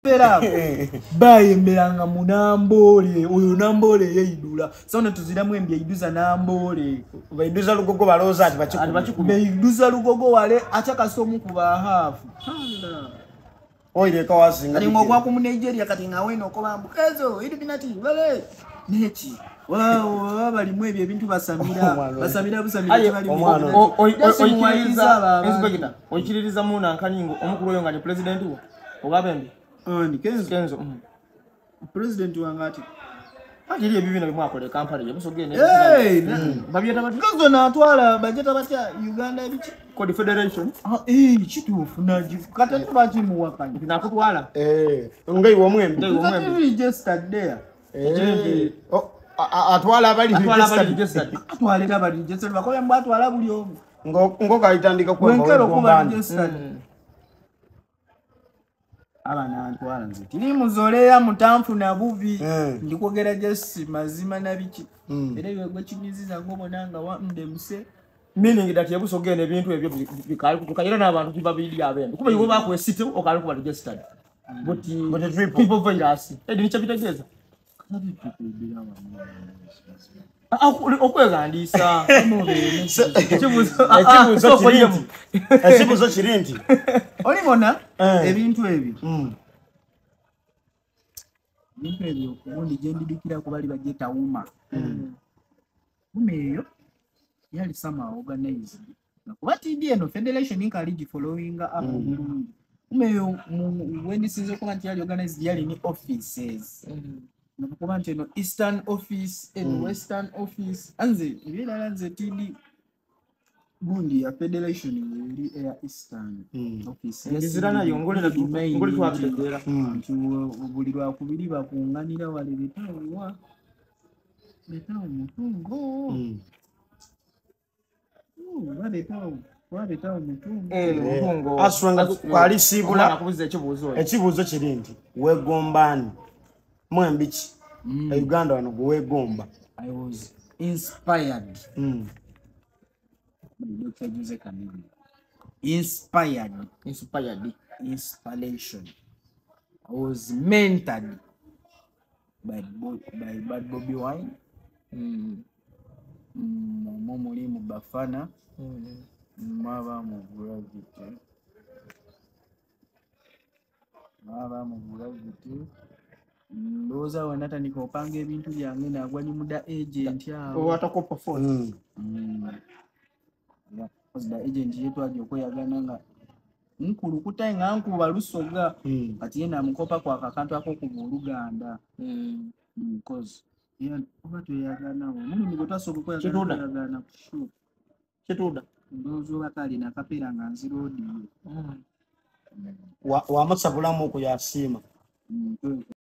Bera bayemberanga munambole oyo nambole yeidula sone tuziramu embye iduza nambole baiduza lugogo baloza ati bachikubi baiduza lugogo wale achakasomu kuba hafu oire kawasinga ali ngogwa ku Nigeria kati ngawe nokoba mbukezo ili binati wale neki wao bali mwebye ebintu basamira basamira busamira bali oikiriza inspector oikiririza muna nkaningo omukulu oyo nga ni president wo ogabembe ni Kenzo. President wangati ajiri ebibi na bimwakole Kampala yebusogene babyeta bati Kenzo natwala bajeta batya Uganda ebiki Code Federation kituufu kata tubakimuwakanya nakutwala ngai womwembi registered there atwala abali registered atwalira abali registered bakola mbwa atwala buli omu ngo kalitandika kwemba okuba registered abana antwala nze tiri muzoleya mutanfu na bubi ndikwogera just mazima na biki era ebyo kinyiziza ngobona nga wamdemse meaning that yebusogene ebintu ebyo bikali kutuka era n'abantu kibabiri abembe kuba iwe bakwesite okali kuba registered but people virus edi nikyabitegeeza okwegandisa ekibuzo kiri nti olibona ebintu ebyo ebintu ebyo ubundi gyendidukira kubali bagyeta UMA UMA eyo yali sama organized kuba TD eno federation nkali gifollowing up bulungi UMA eyo wendisinze okuba nti yali organized yali ni offices nakuba nti eno Eastern office eno Western office anze ebirala nze TD gundi ya federation eri eya Eastern office ndizirana yongolera ngoli twabitegeera nti buli lwakubiri bakunganira wale betawo betawo mutungo babetawo mutungo mutungo aswanga kwalisibula akubuza ekibuuzo ekibuuzo kiri nti wegombani mwembiki Uganda wano gwegomba. I was inspired by Dr. Jose Chameleone. Inspired inspiration. I was mentored by Bad Bobi Wine. Mulimu Bafana. Mwaba mu Gravity. Ndowooza wenatandika opanga ebintu byange nagwa ni muda agent awo owatakopa phone da agent yetu ajja okweyagana nga nkulukuta nga nkuba lusoga kati ye namukopa kwa kakantu akokuba oluganda because oba tweyagana omulundi gwe twasooka okweyagana kituuda ndowooza oba kalina akapeera nga nziroodiyo wamusabulamu okuyasiima.